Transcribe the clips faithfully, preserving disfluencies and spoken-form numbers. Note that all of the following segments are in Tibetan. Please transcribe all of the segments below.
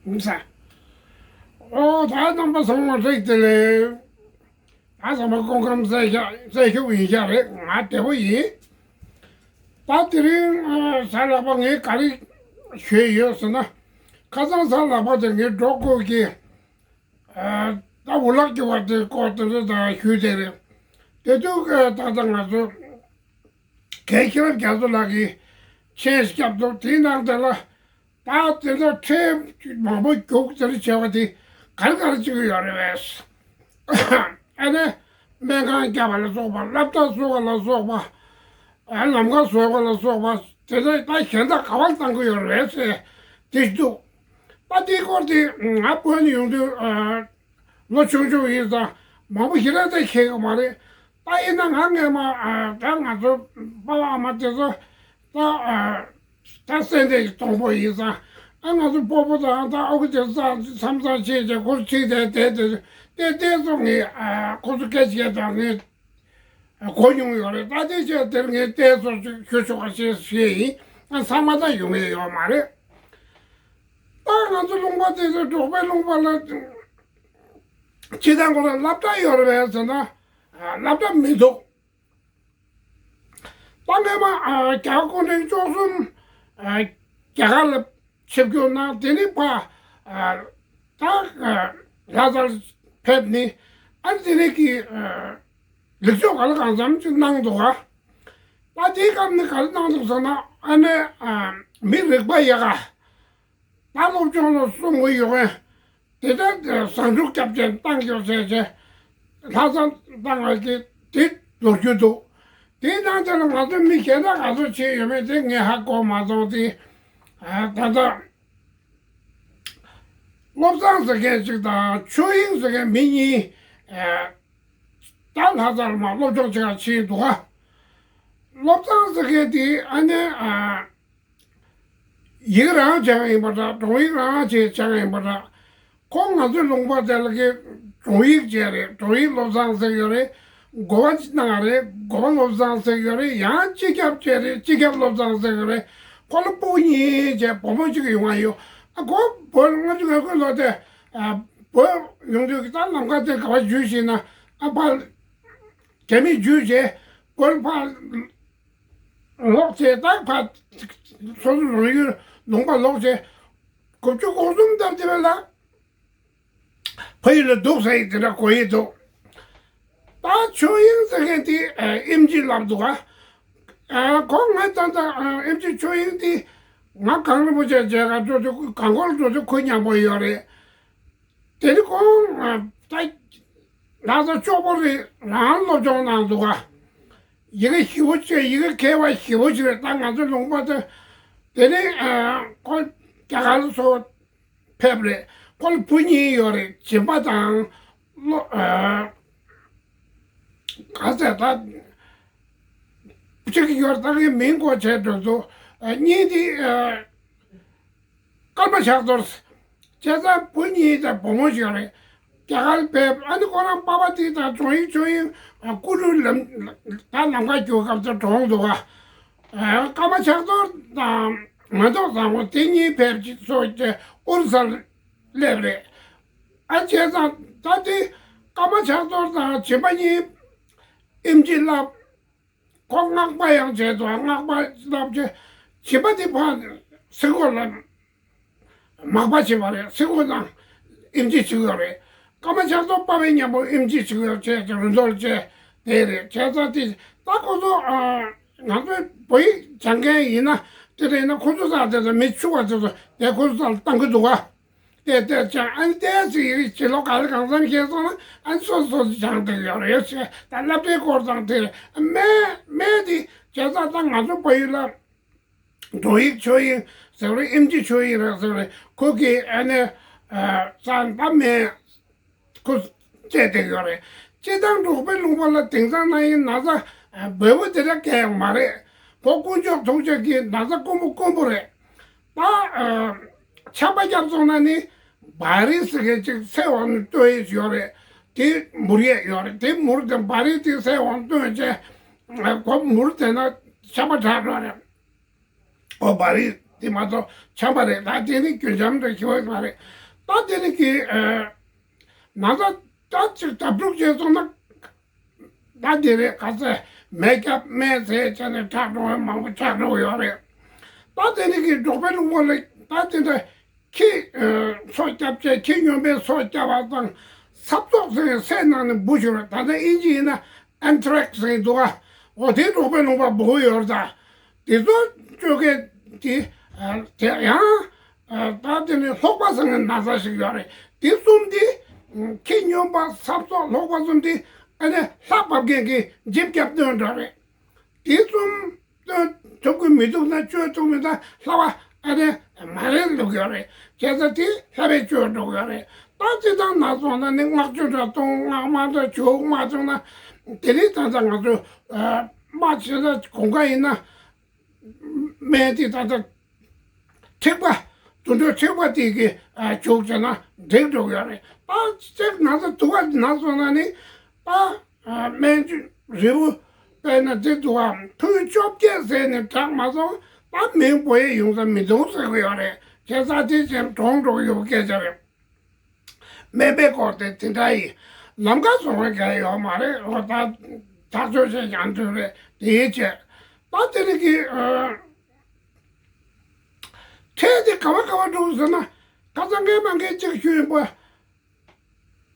ཡིན་ས། ཨོ་ད་རྣམ་པ་ཚང་མ་བསྲེགས་ཏེ་ལས། ད་ཚང་མ་སྐུ་ཁམས་བསྲེགས་ཤག་བསྲེགས་ཤུག་ཡིན་ཤག་རེད། ང་བདེ་པོ་ཡིན། ད་དེ་རིང་ཨ་གཟའ་ལྷག་པ་ངས་ག་རེ་ཞུས་ཡོད་ཟེར་ན། ཁ་སང་གཟའ་ལྷག་པ་དེ་ངས་འགྲོ་དགོས་ཀྱི། ཨ་ད་འུ་ལག་གི་བར་དེ་སྐོར་དེ་འདྲ་དང་ཞུས་དེ་རེད། དེ་དུས་ཨ་ད་ལྟ་ང་ཚོ་རྒན་ཤེས་རབ་རྒྱ་མཚོ་ལགས་ཀྱིས་མཆན་ཞིག་བརྒྱབ་འདུག་དེའི་ནང་དེ་ལ། ད་དེ་ལ་ཁྲལ་མང་པོ་རྒྱུགས་ཟེར་བྱས་པ་དེ་ག་རེ་ག་རེ་བྱེད་ཀྱི་ཡོད་རེད་པས། ཨ་ནི་སྨན་ཁང་བརྒྱབ་པ་ལ་སོགས་པ། སློབ་གྲྭ་བཟོ་བ་ལ་སོགས་པ། ཨ་ལམ་ཁ་བཟོ་བ་ལ་སོགས་པ་དེ་ལ་ད་གཞན་དག་ག་བ་བཏང་གི་ཡོད་རེད་ཟེར་དེ་འདུག་ད་དེའི་སྐོར་དེ་ང་བོད་ནས་ཡོང་དུས་ཨ་ལོ་ཆུང་ཆུང་ཡིན་ཙང་མང་པོ་ཞེ་དྲག་ད་ཤེས་ཀྱི་མ་རེད། ད་ཡིན་ན་ང་སྔས་མ་ཨ་ད་ང་ཚོ་པ་ཕ་ཨ་མ་དེ་ཚོ་ད་ཨ། ད་སེམས་ཁྲལ་གྱི་གཏོང་ཕོད་ཡིན་ཙང་། ཨ་ང་ཚོ་སྤོ་བོ་དང་ད་ཨ་ཁུ་དེ་ཚོ་མཚམས་མཚམས་ཕྱིན་བྱས་ཁོ་ཚོ་ཁྲིད་བསྡད་བསྡད་དེ་བལྟས་བལྟས་སོང་། ངས་ཨ་ཁོ་ཚོ་སྐད་ཆ་བཤད་དང་ངས་གོ་མྱོང་ཡོད་རེད། ད་དེ་བྱས་དེར་ངས་བལྟས་སོང་ཞུ་ཆོག་ག་ཞེས་བཤད་ཡིན། ཨ་ཚང་མ་ད་ཡོང་ཡས་ཡོད་མ་རེད། ད་ང་ཚོ་ལུང་པ་དེ་ཚོ་འབྲོག་པའི་ལུང་པ་ལ་སྤྱི་བཏང་ཁོ་ལ་སློབ་གྲྭ་ཡོད་རེད་པས་ཟེར་ན། ཨ་སློབ་གྲྭ་མི་འདུག་ད་སྔས་མ་ཨ་རྒྱ་གར་སྐུ་ཕྲེང་བཅུ་གསུམ་ཨ་རྒྱ་གར་ལ་ཆིབས་བསྒྱུར་གནང་། དེ་ནས་ཕར་ཨ་ད་ཨ་ལྷ་སར་ཕེབས་ནས་ཨ་དེ་ནས་ཀྱི་ཨ་ལེགས་བཅོས་ག་ལ་གང་འཚམ་ཅིག་གནང་འདུག་ག་ད་དེའི་སྐབས་ནས་ག་རེ་གནང་འདུག་ཟེར་ན། ཨ་ནི་ཨ་མི་རིག་པ་ཡག་ག་ད་སློབ་སྦྱོང་ལ་གསུང་གི་ཡོད་མཁན་དེ་འདྲ་བཟང་ཕྱོགས་སྐྱབས་ཆེན་བཏང་ཡོད་ཟེར་བྱས། ལྷག་བསམ་བཏང་བ་གི་དེ་ལོ་རྒྱུས་འདུག་དེའི་ནང་དེ་ལ་ང་ཚོ་མི་གཞན་དག་ག་ཚོད་བྱས་ཡོད་མེད་དེ་ངས་ཧ་གོ་མ་སོང་སྟེ། ཨ་ད་ལྟ་བློ་བཟང་ཟེར་མཁན་ཅིག་དང་ཆོས་དབྱིངས་ཟེར་མཁན་མི་གཉིས་ཨ་ད་ལྷ་སར་མར་སློབ་སྦྱོང་བྱེད་གར་ཕྱིན་འདུག་ག་བློ་བཟང་ཟེར་མཁན་དེ་ཨ་ནི་ཨ། ཡིག་རང་སྦྱངས་ཡིན་པ་འདྲ། དྲུང་ཡིག་རང་བྱས་སྦྱངས་ཡིན་པ་འདྲ། ཁོང་ང་ཚོའི་ལུང་པ་དེ་ལ་གི་དྲུང་ཡིག་བྱས་རེད། དྲུང་ཡིག་བློ་བཟང་ཟེར་གྱི་ཡོད་རེད། འགོ་པ་གནང་བ་རེད། འགོ་པ་བློ་བཟང་ཟེར་གྱི་ཡོད་རེད། ཡང་སྤྱི་ཁྱབ་བྱས་རེད། སྤྱི་ཁྱབ་བློ་བཟང་ཟེར་གྱི་ཡོད་རེད། ཁོ་ལ་སྤུན་གཉིས་བྱས་བུ་མོ་གཅིག་ཡོང་བ་ཡོད། ཨ་ཁོ་བོད་ལྔ་བཅུ་ང་དགུ་ལོ་དེ་ཨ་བོད་ཡོང་དུས་ཀྱི་ད་ལམ་ཁ་དེ་ག་པར་འཇུས་ཤེས་ན། ཨ་ཕར་རྒྱ་མིས་འཇུས་བྱས་བོད་ཕར་ལོག་བྱས། ད་ཕར་སོ་སོ་རང་ཡུལ་ལུང་པ་ལོག་བྱས། དགུ་བཅུ་གོ་གསུམ་ལྟར་དེ་བས་ལ་ཕ་ཡུལ་ལ་འདུག་ཟེར་ཡིག་དེ་འདྲ་གོ་ཡི་འདུག་ད་ཆོས་དབྱིངས་ཟེར་མཁན་དེ་ཨེམ་ཆི་བསླབ་འདུག་ག་ཨ་ཁོ་ང་ད་ལྟ་ཨེམ་ཆི་ཆོས་དབྱིངས་དེ་ང་གངས་རིན་པོ་ཆེ་མཇལ་ག་འགྲོ་དུས། གངས་སྐོར་འགྲོ་དུས་ཁོ་མཉམ་པོ་ཡོད་རེད། དེ་ནི་ཁོང་ད་ལྷ་ས་ལྕོག་པོ་རེད། རང་སློབ་སྦྱོང་གནང་འདུག་ག་ཡི་གེ་ཞེ་པོ་ཅིག་ཡི་གེ་མཁས་པ་ཞེ་པོ་ཅིག་རེད། ད་ང་ཚོའི་ལུང་པ་དེ། དེ་ནི་ཨ་ཁོ་རྒྱ་གར་སོགས་ཕེབས་རེད། ཁོ་ལ་བུ་གཉིས་ཡོད་རེད། སྦྱིན་པ་དང་བློ་ཨ་ག་ཚད་ད་གཅིག་ཡོད། ད་ངའི་མིང་གོ་བྱས་འགྲོ་ཚོ། ཨ་གཉིས་དེ་ཨ་ཀརྨ་ཕྱག་རྡོར། བྱས་ཙང་བུ་གཉིས་དང་བུ་མོ་ཞིག་རེད། རྒྱ་གར་ཕེབས། ཨ་ནི་ཁོ་རང་པ་ཕ་དེ་དང་དྲུང་ཡིག་ཆོས་དབྱིངས་སྐུ་དྲུང་ལམ་ད་ལམ་ཁ་རྒྱུག་སྐབས་དུ་གྲོངས་འདུག་ག་ཨ་ཀརྨ་ཕྱག་རྡོར་དང་མ་ཐོག་བཟང་པོ་དེ་གཉིས་ཕེབས་ཀྱི་སོགས་ཀྱི་ཨོ་རི་སར་སླེབས་རེད། ཨ་བྱས་ཙང་ད་དེ་ཀརྨ་ཕྱག་རྡོར་དང་སྦྱིན་པ་གཉིས་ཨེམ་ཆི་བསླབ། ཁོ་སྔགས་པ་ཡང་བྱས་འདུག་སྔགས་པ་བསླབ་བྱས། སྦྱིན་པ་དེ་ཕར་སེ་གོལ་ལ་མག་པ་བྱེད་པ་རེད། སེ་གོལ་ནང་ཨེམ་ཆི་བྱེད་ཀྱི་ཡོད་རེད། ཀརྨ་ཕྱག་རྡོར་པ་ཕའི་མཉམ་པོ་ཨེམ་ཆི་བྱེད་ཀྱི་ཡོད་བྱས་ཀྱི་རུ་འདོར་བྱས་དེ་རེད། བྱས་ཙང་དེ་ད་ཁོ་ཚོ་ཨ་ང་ཚོའི་བོད་ཡིག་སྦྱང་མཁན་ཡིན་ན། དེ་འདྲ་ཡིན་ན་ཁོ་ཚོ་སར་དེ་ཚོ་མི་ཕྱུག་པ་དེ་ཚོ་དེ་ཁོ་ཚོ་སར་གཏང་གི་འདུག་ག་དེ་དེ་ཅང་ཨ་ནི་ཏོག་ཙམ་ཡི་གེ་བྱེད་ལོ་ག་རེ་གང་འཚམ་ཤེས་སོང་ན། ཨ་ནི་སོ་སོ་སོ་སྦྱང་བསྡད་ཡོད་རེད་ཟེར། ད་སློབ་གྲྭའི་སྐོར་དང་དེ་སྨན་སྨན་དེ་བྱས་ཙང་ད་ང་ཚོ་བལ་ཡུལ་ལ་དྲུང་ཡིག་ཆོས་དབྱིངས་ཟེར་བ་རེད། ཨེམ་ཆི་ཆོས་དབྱིངས་རེད་ཟེར་བ་རེད། ཁོ་གིས་ཨ་ནི་ཨ་ཙང་ད་སྨན་ཁོ་སྤྲད་བསྡད་ཡོད་རེད། སྤྱིར་བཏང་འབྲོག་པའི་ལུང་པ་ལ་དེང་སང་ན་ཡིན་ན་ཚ་འབེལ་པོ་དེ་འདྲ་གང་ཡང་མ་རེད། ཁོ་དཀོན་མཆོག་ཐུགས་རྗེ་གིས་ན་ཚ་དཀོན་པོ་དཀོན་པོ་རེད། ད་ཨ་ཆམ་པ་བརྒྱབ་སོང་ན་ནི་བ་རི་ཟེར་མཁན་ཅིག་ཚེ་དབང་སྟོན་ཡས་ཡོད་རེད། དེ་མུར་ཡས་ཡོད་རེད། དེ་མུར་དེ་བ་རི་དེ་ཚེ་དབང་སྟོན་བྱས། ཁོ་མུར་དེ་ན་ཆམ་པ་དྲག་འགྲོ་རེད། ཨོ་བ་རི་ དེ་མ་གཏོགས་འཆམ་པ་རེད། ད་དེ་ནི་རྒྱུན་འཆམ་འདྲ་ཞིག་ཡོད་མ་རེད། ད་དེ་ནི་གི་ཨ་ན་ཚ་ད་ཅིག་གྲ་སྒྲིག་བྱས་སོང་ན། ད་དེ་རེད། ག་ཚད་མེ་སྐྱབས་མེ་ཟས་བྱས་ནས་ཁྲག་འགྲོ་བ་མང་པོ་ཆགས་འགྲོ་གི་ཡོད་རེད། ད་དེ་ནི་གི་འབྲོག་པའི་ལུང་པ་ལ་ད་དེ་འདྲ་ཁྱི་ཨ་སྲོག་སྐྱབས་བྱས། ཁྱི་སྨྱོན་པའི་སྲོག་སྐྱབས་པ་དང་། སྲབ་ཚོགས་ཟེར་ནས་སའི་ནང་ནས་འབུ་ཤོར་བ། ད་ལྟ་དབྱིན་ཇི་ཡིན་ན་ཨན་ཐྲེག་ཟེར་འདུག་ག་འོ་དེ་འབྲོག་པའི་ལུང་པ་འབུ་གི་ཡོད་རེད། ད་དེ་ཚོ་བཅོས་མཁན་དེ་ཨ་དེ་ཡང་ཨ་ད་དེ་ནི་ལྷོག་པ་ཟེར་ནས་ན་ཚ་ཞིག་ཡོད་རེད། དེ་གསུམ་དེ་ཨ་ཁྱི་སྨྱོན་པ་སྲབ་ཚོགས་ལྷོག་པ་གསུམ་དེ་ཨ་ནི་ལྷ་བབས་མཁན་གྱི་འཇིབ་རྒྱབ་སྟོན་འདྲ་རེད། དེ་གསུམ་སྟོན་ཐུབ་ཀྱི་མི་འདུག་ན། བཅོས་ཐུབ་མི་འདུག་ན་ལྷ་བ་ཨ་ནི་མ་རེད་འདུག་ཡོད་རེད། བྱས་ཙང་དེ་ལྷ་བས་བཅོས་འགྲོ་གི་ཡོད་རེད། ད་སྤྱིར་བཏང་ན་སོང་ན་ནི་སྔགས་བཅོས་འདྲ་གཏོང་། སྔགས་མ་འདྲ་བྱུག་མ་བྱུང་ན། དེ་རིང་ད་ལྟ་ང་ཚོ་ཨ་སྨན་བྱེད་ས་གོང་ཁ་ཡིན་ན། སྨན་དེ་ད་ལྟ་མཁྲིས་པ། དུད་འགྲོ་མཁྲིས་པ་དེ་གི་ཨ་བྱུག་བྱས་ན་འགྲིག་འགྲོ་གི་ཡོད་རེད། ད་ཅིག་ན་ཚ་དུ་བ་ན་སོང་ན་ནི་ད་ཨ་སྨན་བཅོས་རིལ་བུ་དཔེར་ན་དེ་དུ་བ་ཐུན་བཅོ་བརྒྱད་ཟས་ནས་དྲག་མ་སོང་། ད་མིང་བོ་ཡས་ཡོང་ས་མི་འདུག་ཟེར་གི་ཡོད་རེད། བྱས་ཙང་དེ་བྱས་གྲོངས་འགྲོ་གི་ཡོད་པའི་སྐད་ཆ་རེད། སྨན་པའི་སྐོར་དེ་དེ་འདྲ་ཡིན། ལམ་ཁ་བཟོ་མཁན་གང་ཡོད་མ་རེད། འོ་ད་ཐག་གཅོད་བྱས་ཀྱང་འགྲིག་རེད། དེའི་ཆེད་ད་དེ་རིང་གི་ཨ་ཁྲལ་དེ་ག་བ་ག་བ་འགྲོ་ཟེར་ན། ཁ་སང་ངས་མ་མཁན་གཅིག་ཞུས་ཡིན་པ།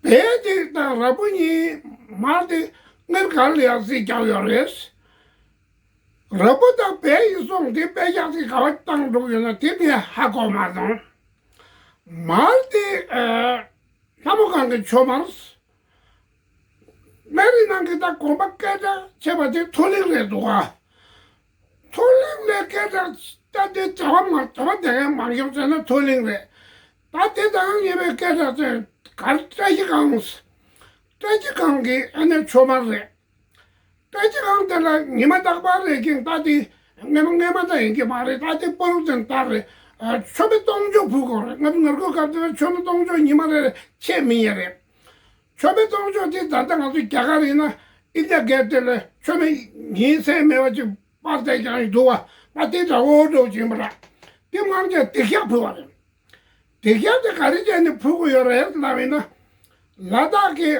བལ་དེ་དང་ར་ཕུ་གཉིས་མར་དེ་སྔར་གར་ལ་ཡག་སྲིད་རྒྱག་ཡོད་རེད། ར་ཕུ་དང་བལ་ཡི་སོང་དེ་དཔེ་ཡག་སྲིད་ག་བ་བཏང་འགྲོ་ཡོད་ན་དེ་ངས་ཧ་གོ་མ་སོང་། མར་དེ་ཨ་ལྷ་མོ་སྒང་གི་ཆུ་དམར། སྨན་རིན་ནང་གི་ད་དགོན་པ་སྐད་གྲགས་ཆེ་བ་དེ་མཐོ་གླིང་རེད་འདུག་ག་མཐོ་གླིང་ལས་སྐད་གྲགས་ད་དེ་གྲྭ་པ་མང་། གྲྭ་པ་དེ་གའི་མང་ཤོས་བྱས་ན་མཐོ་གླིང་རེད། ད་དེ་དང་ཉེ་བའི་སྐད་གྲགས་ཅན་གར་བཀྲ་ཤིས་སྒང་། བཀྲ་ཤིས་སྒང་གི་ཨ་ནེ་ཆུ་དམར་རེད། བཀྲ་ཤིས་སྒང་དེ་ལ་ཉི་མ་རྟག་པར་རེད་ཀྱང་ད་དེ་སྔ་མ་སྔ་མ་ད་ཡིན་གྱི་མ་རེད། ད་དེ་པོ་རུ་ཙམ་ལྟར་རེད། ཨ་མཆོད་མེ་སྟོང་མཆོད་ཕུལ་དགོས་རེད། ང་ཚོ་ངར་སྐོར་སྐབས་དེ་ལ་མཆོད་མེ་སྟོང་མཆོད་ཉི་མ་རེ་རེ་ཆད་མི་ཡས་རེད། མཆོད་མེ་སྟོང་མཆོད་དེ་ད་ལྟ་ང་ཚོ་རྒྱ་གར་ཡིན་ན་ཨིན་ཌི་ཡ་གེ་ཊི་དེ་ལ་མཆོད་མེ་ཉིན་མཚན་མེད་པ་ཅིག་སྤར་བསྡད་ཀྱང་ཡིན་འདུག་བ། ད་དེ་འདྲ་བོ་འདྲ་བོ་ཅིག་ཡིན་པ་ར། དེ་མང་ཆེ་སྡིག་བཤགས་ཕུལ་བ་རེད། སྡིག་བཤགས་དེ་ག་རེ་བྱས་ནས་ཕུལ་དགོས་ཡོད་རེད་ལབ་ཡིན་ན། ལ་དྭགས་ཀྱི་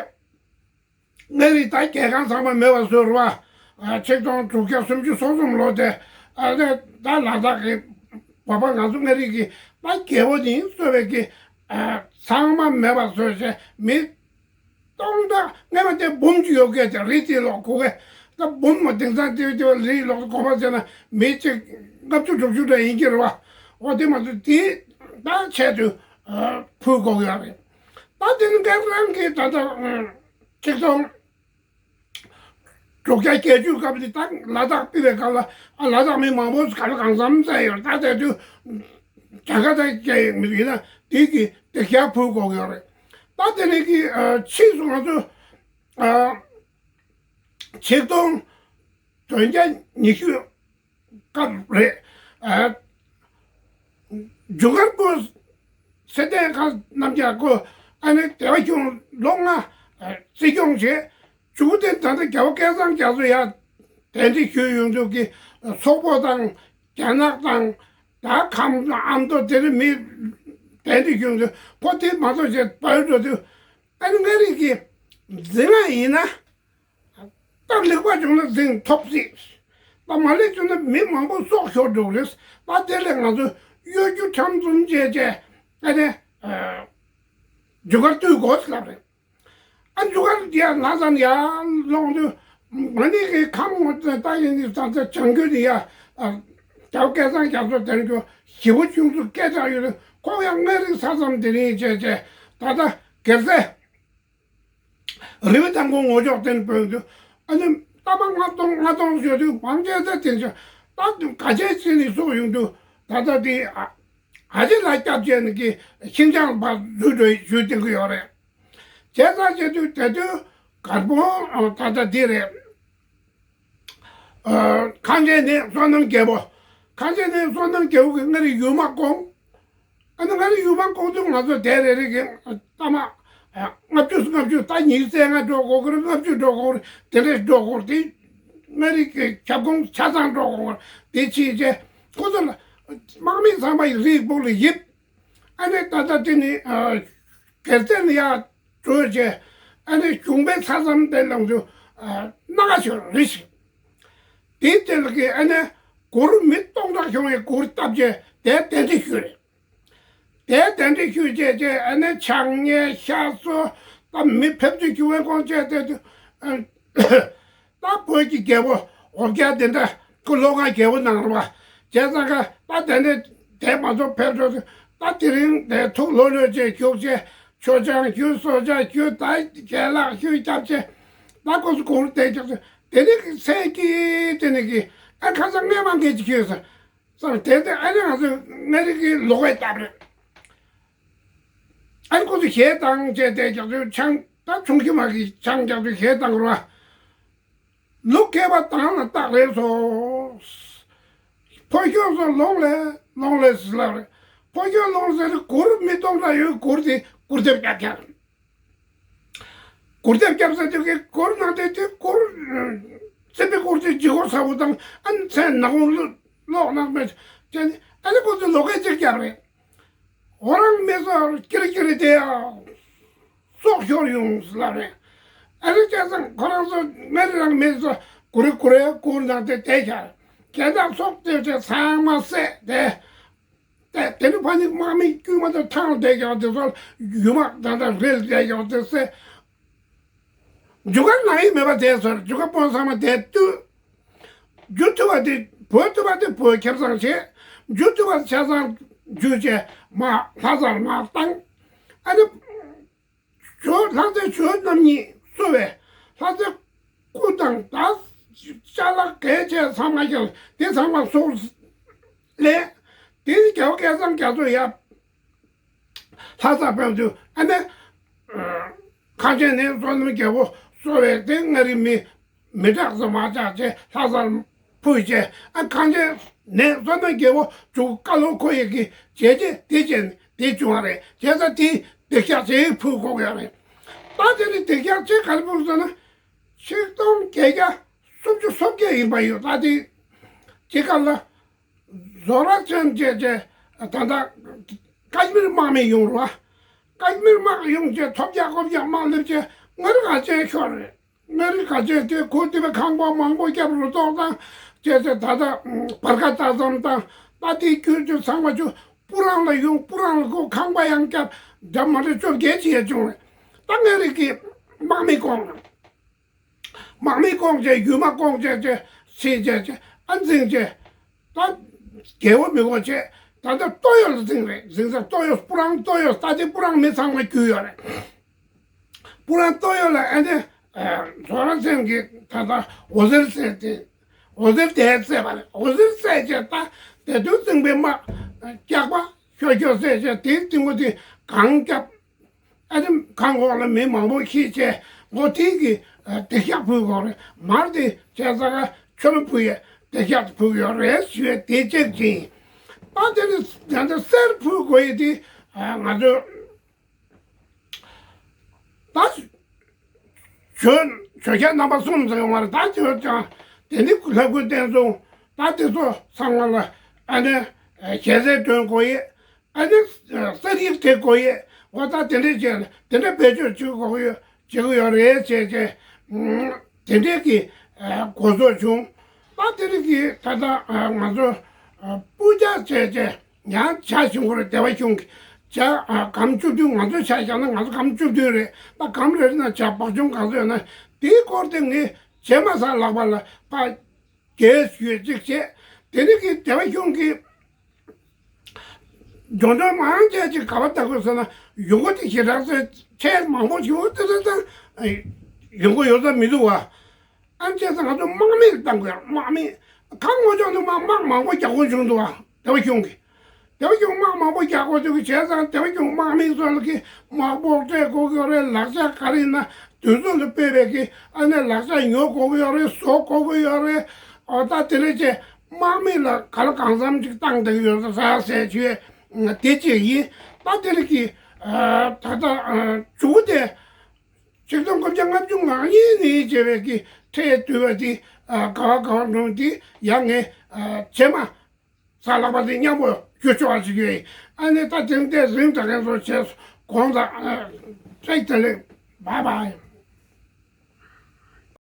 མངའ་རིས་ད་རྒྱལ་ཁང་ཚང་མ་མེད་པ་བཟོས་རེད་བ། ཆིག་སྟོང་དྲུག་བརྒྱ་སུམ་ཅུ་སོ་གསུམ་ལོ་དེ། ཨ་ནི་ད་ལ་དྭགས་ཀྱི་བོད་པ་ང་ཚོ་མངའ་རིས་ཀྱི་ད་རྒྱལ་པོ་ཡིན་གཙོས་པའི་གི་ཚང་མ་མེད་པ་བཟོས་བྱས་མི་སྟོང་ཕྲག་སྔས་མ་དེ་འབུམ་གཅིག་ཡོད་སྐད་ཆ་རེད། དེ་ལོག་གོ་གེ་ད་འབུམ་མ་དེང་སང་དེ་དེ་བ་རེད་ལོག་གོ་བ་བྱས་ན་མི་གཅིག་ལྔ་བཅུ་དྲུག་ཅུ་འདྲ་ཡིན་གྱི་རེད་བ། འོ་དེ་མ་ཚོ་དེ་ད་ཆེད་དུ་ཕུལ་དགོས་ཡོད་རེད། ད་དེ་ནི་ངས་རང་གིས་ད་ལྟ་ཆིག་སྟོང་དྲུག་བརྒྱ་བརྒྱད་ཅུ་སྐབས་དེ་ད་ལ་དྭགས་ཕུད་པའི་སྐབས་ལ། ཨ་ལ་དྭགས་མི་མང་པོ་ག་ལ་གང་འཚམ་བཙལ་ཡོད། ད་དེ་དུས་རྒྱ་གར་དང་སྐད་ཡིག་མི་ཡིན་ན་དེ་གི་དེ་ཞག་ཕུལ་དགོས་ཡོད་རེད། ད་དེ་ནས་ཀྱི་ཕྱིས་སུ་ང་ཚོ་ཆིག་སྟོང་དོན་བརྒྱ་ཉི་ཤུ་སྐབས་རེད། ཨ་རྒྱུ་སྐར་པོ་ཚེ་བརྟན་ཁ་རྣམ་རྒྱལ་ཁོ་ཨ་ནི་སྡེ་པ་ཁྱུང་ལོ་ལྔ་ཨ་རྩིས་སྐྱོང་བྱས། མཇུག་དེ་ད་ལྟ་རྒྱལ་བ་སྐལ་བཟང་རྒྱ་མཚོ་ཡར་གདན་འདྲེན་ཞུས་ཡོང་དུས་ཀྱི་སོག་པོ་དང་རྒྱ་ནག་དང་ད་ཁམས་དང་ཨ་མདོ་དེ་རིང་མི་གདན་འདྲེན་ཞུས་ཡོང་དུས་ཁོ་དེ་མ་གཏོགས་བྱས་བལ་འགྲོ་དུས། ཨ་ནི་མངའ་རིས་ཀྱི་འཛིན་ལ་ཡིན་ན། སྟབས་ལེགས་པ་བྱུང་ན་འཛིན་ཐོབ་སྲིད། ད་མ་ལེགས་བྱུང་ན་མི་མང་པོ་སྲོག་ཤོར་འགྲོ་གི་རེད། ད་དེ་ལས་ང་ཚོས་གཡོ་སྒྱུ་ཁྲམ་གསུམ་བྱས་བྱས་ཨ་ནི་རྒྱུ་སྐར་བཏུལ་དགོས་ལབ་རེད། ཨ་རྒྱུ་སྐར་འདི་ཡང་ལྷ་ས་ནས་ཡར་ལོངས་དུས་མ་ཎི་གི་ཁམས་ངོ་ཚ་ད་ཡིན་ནི་ས་ཚ་བྱང་རྒྱུད་ནས་ཡར་རྒྱལ་བ་སྐལ་བཟང་རྒྱ་མཚོ་དེར་རྒྱུ་ཞི་བ་ཆུང་ཚུ་སྐད་གྲགས་ཡོད་རེད། ཁོང་ཡང་མངའ་རིས་ས་མཚམས་དེ་རིང་བྱས་བྱས་ད་ལྟ་སྒེར་རྩེ། རི་བོ་ཐང་ཁོངས་ངོ་ཅོག་དེ་ནས་བོད་དུ་ཨ་ནི་ལྟ་མ་ལྔ་སྟོང་ལྔ་སྟོང་ཞོ་དུས་མང་ཆེ་ས་དེ་ཆ་ད་དུ་ག་ཆེ་ཆེ་ནས་སོགས་ཡོང་དུས་ད་ལྟ་དེ་ཨ་ཨ་ཅེ་ལ་སྐྱབས་བྱས་ནས་ཀྱི་ཤིན་ཅང་བར་འཛུལ་འགྲོ་ཞུས་བསྡད་ཀྱི་ཡོད་རེད། བྱས་ཙང་བྱས་དུས་དེ་དུས་གར་པོ་ད་ལྟ་འདི་རེད། ཨ་ཁང་ཆེན་ནས་བསོད་ནམས་རྒྱལ་པོ། ཁང་ཆེན་ནས་བསོད་ནམས་རྒྱལ་པོ་གིས་མངའ་རིས་ཡུལ་མ་བསྐོངས། ཨ་ནི་མངའ་རིས་ཡུལ་མ་བསྐོངས་དུས་ང་ཚོ་དེ་རེ་རེ་གི་ཨ་ལྟ་མ་ཨ་ལྔ་བཅུ་ལྔ་བཅུ་ད་ཉི་ཤུ་རྩ་ལྔ་འགྲོ་དགོས་ཀྱི་རེད། ལྔ་བཅུ་འགྲོ་དགོས་རེད། དེ་འདྲས་འགྲོ་དགོས་རེད། དེ་མངའ་རིས་ཀྱི་ཁྱབ་ཁོངས་ཆ་ཚང་འགྲོ་དགོས་རེད། དེ་ཕྱིན་ཆད་ཁོ་ཚོ་ལ་ དམག་མི་ཚང་མ་ཡི་རིགས་སྤོ་ལ་ཡིབ། ཨ་ནི་ད་ལྟ་དེ་ནི་གལ་ཏེ་ནི་ཡ་གྲོས་བྱས། ཨ་ནི་གཞུང་པའི་ས་མཚམས་དེ་ལང་དུ་སྣ་ཁ་ཤོར་རེ་ཞིག་དེའི་དེ་ལ་གི་ཨ་ནི་གུར་མི་སྟོང་ཕྲག་ཤོང་བའི་གུར་བཏབ་བྱས་དེ་གདན་འདྲེན་ཞུས་རེད། དེ་གདན་འདྲེན་ཞུས་བྱས་བྱས་ཨ་ནི་ཕྱགས་སྙེག་ཤ་གསོལ་ད་མི་ཕེབས་དུས་ཞུ་བའི་དགོངས་བྱས་དེ་དུས། ད་བོད་ཀྱི་རྒྱལ་པོ་འོ་བརྒྱལ་དེ་འདྲ་ཁོ་ལོ་ང་རྒྱལ་པོ་གནང་རོགས་བྱས་ཙང་ཀ་ད་དེ་ནས་དེ་མ་གཏོགས་ཕེབས་འགྲོ་ད་དེ་རིང་དེ་ཐུགས་ལྷོད་ལྷོད་བྱས་བཞུགས་བྱས་མཆོད་ཆང་ཞུ་གསོལ་ཇ་ཞུ་ད་ཞལ་ལག་ཞུ་བརྒྱབ་བྱས་ད་ཁོ་ཚོ་གུར་དེ་རྒྱབ་ཚེ་དེ་ནས་ཀྱི་ཚེ་གི་དེ་ནས་ཀྱི་ཨ་ཁ་སང་སྔས་མ་འགས་ཀྱི་ཞུས་ས་ཙང་དེ་དེ་ཨ་ནི་ང་ཚོ་ང་རིག་གི་ལོག་པའི་སྟབས་རེད། ཨ་ནི་ཁོ་ཚོ་གཞས་བཏང་བྱས་དེ་རྒྱབ་ཚོའི་ཆང་ད་ཆུང་ཁྱི་མ་གི་ཆང་རྒྱབ་ཚོའི་གཞས་བཏང་རོགས། ལུག་སྐྱེས་པ་དང་ལ་རྟགས་རེད་སོ། ཕོ་ཤོག་སོ་ལོང་ལེ་ལོང་ལེ་ཟེར་ལབ་རེད། ཕོ་ཤོག་ལོང་ཟེར་གུར་མི་སྟོང་ཕྲག་ཡོད་གུར་དེ་གུར་དེབ་རྒྱབ་རྒྱབ། གུར་དེབ་རྒྱབ་ཟེར་དུས་ཀྱི་གུར་ནང་དེ་དེ་གུར་སེམས་པའི་གུར་དེ་ལྗིད་ཁོག་ཚ་བོ་དང་ཨ་ནི་ཚེ་ནག་པོ་ལོག་ནང་མེད་ཅན་ཨ་ནི་ཁོ་ཚོ་ལོག་སྐད་ཅིག་རྒྱབ་རེད། འོ་རང་མི་ཚོ་ཀིར་ཀིར་དེ་ཡང་སྲོག་ཤོར་ཡོང་ལབ་རེད། ཨ་རི་སྐལ་བཟང་ཁོ་རང་ཚོ་ངའི་རང་མི་ཚོ་གུ་རེ་གུ་རེ་གུར་ནང་དེ་བསྡད་ཤག་གན་དང་སྲོག་བཏོད་བྱས་ཚང་མ་བསད་དེ། དེ་དེ་ནི་ཕ་ནི་དམག་མི་དཀྱུས་མ་དང་ཐང་བསྡད་ཀྱང་དེ་ཚོ་ཡུལ་དམག་དང་དང་རེལ་བསྡད་ཀྱང་དེ་བསད། རྒྱུ་སྐར་ནང་ཡིན་མེད་པ་དེ་ཚོར་རྒྱུ་སྐར་སྤོན་ཚང་མ་དེ་བཏུལ། རྒྱུ་ཐུབ་པ་དེ་བོད་ཐུབ་པ་དེ་བོད་ཁེ་བཟང་བྱེད། རྒྱུ་ཐུབ་པ་ཆ་ཚང་རྒྱུ་བྱས་མ་ལྷ་སར་མ་བཏང་། ཨ་ནི། ཇོ་ལྷ་རྩེ་ཇོ་རྣམ་གཉིས་གསོ་བས་ལྷ་རྩེ་སྐུ་དང་ད་ཅ་ལག་གལ་ཆེ་ཚང་མ་ཀྱང་དེ་ཚང་མ་སྲོག་ལས་དེ་རྒྱལ་བ་སྐལ་བཟང་རྒྱ་མཚོ་ཡབ་ལྷ་ས་ཕེབས་དུས་ཨ་ནི་ཁང་ཆེན་ནས་བསོད་ནམས་རྒྱལ་པོ་གསོ་བས་དེ་ང་རི་མི་མི་དྲག་ཙམ་མ་ཆགས་ཅེས་ལྷ་སར་ཕུལ་བྱས་ཨ་ཁང་ཆེན་ནས་བསོད་ནམས་རྒྱལ་པོ་བཅུག་བཀའ་སློབ་ཁོ་ཡི་གི་བྱས་རྗེས་དེ་བྱས་ནས་དེ་བྱུང་བ་རེད་བྱས་ཙང་དེ་དེ་ཤག་ཅེས་ཕུལ་དགོས་ཀྱི་རེད། ད་དེ་ནི་དེ་ཤག་ཅེས་ག་རེ་ཕུལ་ཟེར་ན་ཆིག་སྟོང་བརྒྱད་བརྒྱ་སུམ་ཅུ་སོ་བརྒྱད་ཡིན་པ་ཡོད་ད་དེ་ཅི་ག་ལ། ཟོ་ར་ཅན་བཅས་བཅས་ད་ལྟ་ཀ་ཤི་མིར་དམག་མི་ཡོང་རོགས། ཀ་ཤི་མིར་དམག་ཡོང་བྱས་ཐོབ་རྒྱག་ཀོབ་རྒྱག་དམག་སླེབས་བྱས་ང་རི་ག་ཅན་ཤོར་རེད། ང་རི་ག་ཅན་དེ་ཁོ་དེ་བས་ཁང་པ་མང་པོ་བརྒྱབ་རུ་ཏོག་དང་བཅས་བཅས་ད་ལྟ་བར་ཁ་ལྟ་ཙམ་དང་ད་དེ་ཁྱོད་ཚོ་ཚང་མ་ཚོ་སྤུ་རང་ལ་ཡོང་སྤུ་རང་ལ་ཁོ་ཁང་པ་ཡང་བརྒྱབ་འདྲ་མ་འདྲ་བཅོ་བརྒྱད་བྱས་བྱུང་རེད། ད་ང་རི་གི་དམག་མི་གོང་དམག་མི་བསྐོང་བྱས་ཡུལ་མ་བསྐོང་བྱས་བྱས་ཚིག་བྱས་བྱས་ཨ་འཛིང་བྱས་ད་རྒྱལ་བོ་མི་དགོས་བྱས་ད་ལྟ་ལྟོ་ཡོ་ལ་འཛིང་རེད། འཛིང་ས་ལྟོ་ཡོ་སྤུ་རང་ལྟོ་ཡོ་ད་ལྟའི་སྤུ་རང་མི་ཚང་མ་རྒྱུས་ཡོད་རེད། སྤུ་རང་ལྟོ་ཡོ་ལ་ཨ་ནི་ཟོ་ར་ཅན་གྱི་ད་ལྟ་འོ་ཟེར་ཟེར་ཏེ་འོ་ཟེར་དེ་བཙས་པ་རེད། འོ་ཟེར་བཙས་བྱས་ད་དེ་དུས་འཛིང་པའི་དམག་སྐྱག་པ་ཤོ་ཤོ་བཙས་བྱས་དེའི་སྟེང་པོ་དེ་གང་སྐྱབས། ཨ་ནི་ཁང་འོག་ལ་མི་མང་པོ་ཤི་བྱས་མགོ་ཐིག་གི་དེ་ཤག་ཕུལ་དགོས་རེད། མར་དེ་བྱས་ཙང་ཆོ་མེ་ཕུལ་ཡས་དེ་ཤག་ཕུལ་ཡོད་རེད་ཞུ་ཡས་དེ་གཅིག་ཅིང་། ད་དེ་ནི་ད་ལྟ་གསེར་ཕུལ་དགོས་ཡས་དེ་ང་ཚོ་ད་ཞོ་ཞོ་ཤ་རྣམ་པ་གསུམ་ཟེར་ཡོང་བ་རེད། ད་ཞོ་ཀྱང་དེ་ནི་ལྷ་སྐུ་བསྟན་སྲུང་ད་དེ་ཚོ་ཚང་མ་ལ་ཨ་ནི་ཞལ་ཟས་སྒྲོན་དགོས་ཡས། ཨ་ནི་གསེར་ཡིག་དེ་དགོས་ཡས་འོ་ད་དེ་འདྲས་བྱས་ལ་དེ་འདྲས་བེད་སྤྱོད་བྱེད་དགོས་ཡོད་བྱེད་དགོས་ཡོད་རེད་ཅེས་ཅེས་དེ་འདྲས་ཀྱི་གོ་རྟོགས་བྱུང་། ད་དེ་རིགས་ཀྱི་ད་ལྟ་ང་ཚོ་སྤུ་ཇ་བྱས་བྱས་ཡང་ཇ་བྱུང་གི་རེད། སྡེ་བ་གཞུང་གི་ཇ་སྒམ་བཅུ་བདུན་ང་ཚོ་ཇ་བཞག་ན་ང་ཚོ་སྒམ་བཅུ་བདུན་རེད། ད་སྒམ་རེ་རེ་ན་ཇ་བག་ཆུང་གང་ཚོད་ཡོད་ན་དེའི་སྐོར་དེ་ངས་རྗེས་མ་ས་ལག་པ་ལ་ཕ། རྒྱལ་ཞུས་ཅིག་བྱས། དེ་ནི་གི་སྡེ་བ་གཞུང་གི་འགྲོ་གྲོན་མང་ཆེ་ཅིག་ག་བ་ལྟ་དགོས་ཟེར་ན་ཡོང་སྒོ་དེ་ཞེ་དྲག་ཚེ་ཆེས་མང་པོ་ཞིག་འོ་དེ་དེ་དེ་ཡོང་སྒོ་ཡོད་ས་མི་འདུག་བ། ཨ་ནི་བྱས་ཙང་ང་ཚོ་དམག་མི་ལ་བཏང་དགོས་ཡ་དམག་མི་གང་ངོ་ཅོག་ནི་དམག་དམག་མང་པོ་རྒྱག་དགོས་བྱུང་འདུག་བ་སྡེ་བ་གཞུང་གི། སྡེ་བ་གཞུང་དམག་མང་པོ་རྒྱག་དགོས་འདུག་བྱས་ཙང་སྡེ་བ་གཞུང་དམག་མི་ཚོ་ལ་གི་དམག་ཕོགས་སྤྲད་དགོས་ཀྱི་ཡོད་རེད། ལག་ཆ་ག་རེ་ཡིན་ན་དུས་ཚོད་ལ་དཔག་པའི་གི་ཨ་ནི་ལག་ཆ་ཉོ་དགོས་ཀྱི་ཡོད་རེད། བཟོ་དགོས་ཀྱི་ཡོད་རེད། འོ་ད་དེ་འདྲ་བྱས་དམག་མི་ལ་ག་ལ་གང་འཚམ་ཅིག་བཏང་བསྡད་ཀྱི་ཡོད་རེད་ཟེར་ཞུས་དེ་གཅིག་ཡིན། ད་དེ་རིགས་ཀྱི་ད་ལྟ་མཇུག་དེ་ཆིག་སྟོང་དགུ་བརྒྱ་ལྔ་བཅུ་ང་གཉིས་ནས་བྱས་པའི་གི་ཁྲལ་བསྡུ་བ་དེ་ག་བ་ག་བ་འགྲོ་དེ་ཡང་ངས་རྗེས་མ། ད་ལག་པ་དེ་མཉམ་པོ་རྒྱུ་ཆོག་པ་ཞིག་ཡོད། ཨ་ནི་ད་དེ་འདྲ་རིང་དྲགས་མཁན་ཚོ་བྱས་སོང་། གོང་དང་། ཨ། བཀྲ་ཤིས་བདེ་ལེགས། བཱའི་བཱའི།